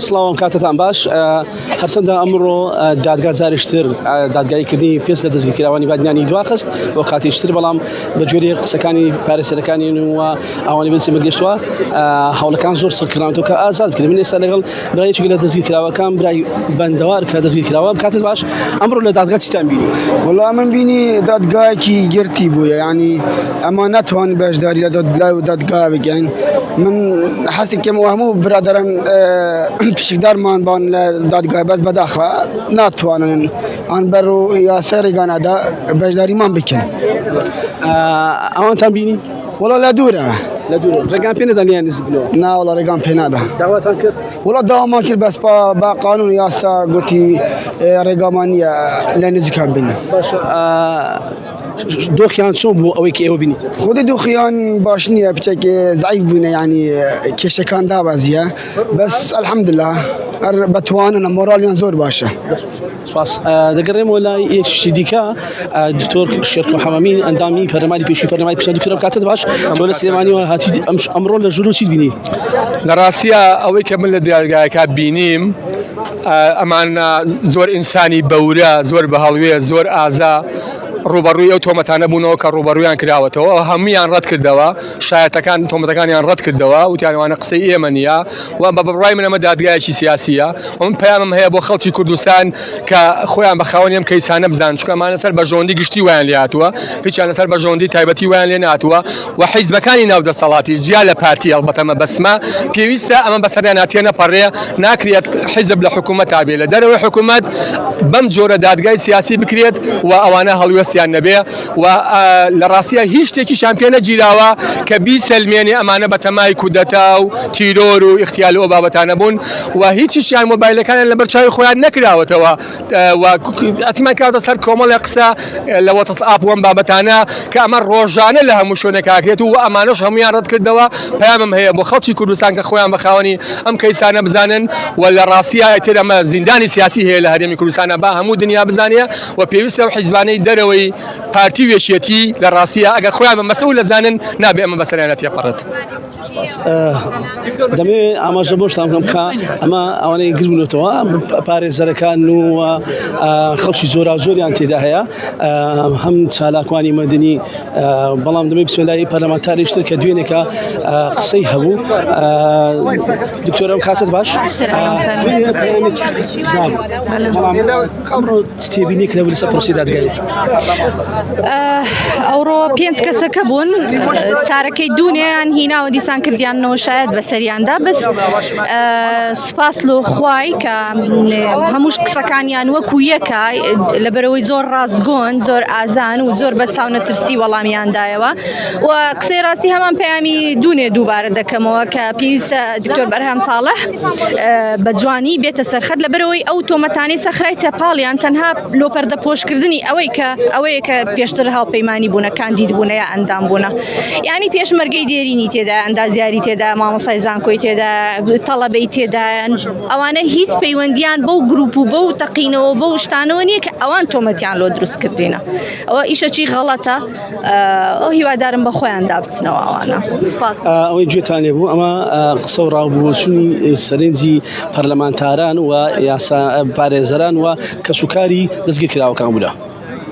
سڵاو ئەم کاتەتان باش هەرچەندە ئەمڕۆ دادگا جارشتر دادگاییکردنی پێس لە دەستگیرکراوانی بادینانی دواخست بۆ کاتیشتر بەڵام بە جۆری قسەکانی پارێزەرەکانی و ئەوانی بنسی بگەشتوە هەوڵەکان زۆر سڕکراونەوە کە ئازاد بکرێن من ئێستا لەگەڵ برایەکی لە دەستگیرکراوەکان برای بەندەوار کە دەستگیرکراوە کاتت باش ئەمڕۆ لە دادگا چیتان بینی وەڵا من بینی دادگایەکی گرتی بووە یعنی ئەما ناتوان بەشداری لە دادگا بکەین من حەستی کەم و هەموو برادران پشکدارمان بان لە دادگای بەس بەداخە ناتوانن ئەن بەر و یاسای ڕێگانەدا بەشداریمان بکەن ئەوانتان بینی وەڵا لە دوورە لە دوورە ڕێگان پێ نەدان لێیان نزیک بنەوە نا وەڵا ڕێگان پێ نادا داواتان کرد وەڵا داوامان کرد بەس بە قانون یاسا گوتی ڕێگامان نییە لە نزیکا بن باشە دۆخیان چۆن بوو ئەوەی کە ئێوە بینیت خودی دۆخیان باش نییە بچێک زعیف بوونە ینی کێشەکان دابازیە بەس الحەمدلله هەر بەتوانن مۆرالیان زۆر باشە سپاس دەگەڕێمەوە لای یەکێکی دیکە دکتۆر شێرکۆ حەمامین ئەندامی پەرلەمانی پێشووی پەرلەمانی کوردستان دکتۆر کاتت باش تۆ لە سلێمانیەوە هاتیت ئەمڕۆ لە ژوورو چیت بینی لە ڕاستیە ئەوەی کە من لە دیارگایەکە بینیم ئەمانە زۆر ئینسانی بەورە زۆر بە هەڵوێ زۆر ئازا ڕوبەڕووی ئەو تۆمەتانە بوونەوە کە ڕوبەڕویان کراوەتەوە هەمویان ڕەت کردەوە شایەتەکان تۆمەتەکانیان ڕەت کردەوە وتیانوانە قسەی ئێمە نییە و بە بڕوای من ئەمە دادگایەکی سیاسیە و من پەیامم هەیە بۆ خەڵکی کوردستان کە خۆیان بە خاوەنی ئەم کەیسانە بزانن چونکە ئەمانە سەر بەرژەوەندی گشتی وایان لێ هاتووە هیچیان لەسەر بەرژەوەندی تایبەتی وایان لێ نهاتووە و حیزبەکانی ناو دەسەڵاتی جیا لە پارتی هەڵبەتە مەبەستمە پێویستە ئەمە بەسەریان تێنەپەڕێ ناکرێت حیزب لە حکوومەت تا بێ لە دەرەوەی حکوومەت بەم جۆرە دادگای سیاسی بکرێت و ئەوانە هەڵوێستیان نەبێ و لە ڕاستیا هیچ شتێکیشان پێ نەگیراوە کە بیسەلمێنێ ئەمانە بە تەمای کودەتا و تیرۆر و ئیغتیال و ئەو بابەتانە بوون و هیچیشیان مۆبایلەکانیان لەبەر چاوی خۆیان نەکراوەتەوە و ئەتیمان کراوەتە سەر کۆمەڵێک قسە لە وەتس ئاپ و ئەم بابەتانە کە ئەمە ڕۆژانە لە هەموو شوێنێک ئاکرێت و ئەمانەش هەمویان ڕەت کردەوە پەیامم هەیە بۆ خەڵکی کوردستان کە خۆیان بە خاوەنی ئەم کەیسانە بزانن و لە ڕاستیا ئیتر ئەمە زیندانی سیاسی هەیە لە هەرێمی کوردستانە با هەموو دنیا بزانێ و پێویستە ئەو حیزبانەی دەرەوەی پارتی و یەکێتی لە ڕاستیا ئەگەر خۆیان بە مەسئول ئەزانن نابێ ئەمە بەسەریانە تێپەڕێت. دەمێ ئاماژە بۆ شتان بکەم کە ئەمە ئەوانەی گربوونەتەوە پارێزەرەکان و خەڵکی زۆرا زۆریان تێدا هەیە هەم چالاکوانی مەدنی بەڵام دەمێ بچمە لای پەرلەمانتاریشتر کە دوێنێکە قسەی هەبوو دکتۆر ئەم کاتت باش ئەمڕۆ چ تێبینیەک هەبوو لەسەر پرۆسەی دادگایی؟ ئەوڕۆ پێنج کەسەکە بوون چارەکەی دوونیان هیناوە دیسان کردیانەوە شاید بەسەریاندا بەس سپاس لۆ خوای کە هەمووش قسەکانیان وەکو یەکە لەبەرەوەی زۆر ڕاستگۆن زۆر ئازان و زۆر بە چاونەترسی وەڵامیان دایەوە و قسەی ڕاستی هەمان پەیامی دوونێ دووبارە دەکەمەوە کە پێویستە دکتۆر بەرهەم ساڵح بە جوانی بێتە سەرخەت لەبەرەوەی ئەو تۆمەتانەی سەخرای تەپاڵیان تەنها لۆ پەردە پۆشکردنی ئەوەی کە ئەوەیە کە پێشتر هاوپەیمانی بوونە کاندید بوونە یا ئەندام بوونە یعنی پێشمەرگەی دێرینی تێدا ئەندازیاری تێدا مامۆستای زانکۆی تێدا تەڵەبەی تێدا ئەوانە هیچ پەیوەندیان بەو گروپ و بەو تەقینەوە بەو شتانەوە نییە کە ئەوان تۆمەتیان لۆ دروست کردینە ئەوە ئیشەکی غەڵەتە ئەو هیوادارم بە خۆیان دابچنەوە ئەوانە سپاس. ئەوەی گوێتان لێ بوو ئەمە قسە و ڕاوبۆچوونی سەرنجی پەرلەمانتاران و یاسا پارێزەران و کەسوکاری دەستگیرکراوەکان بوو.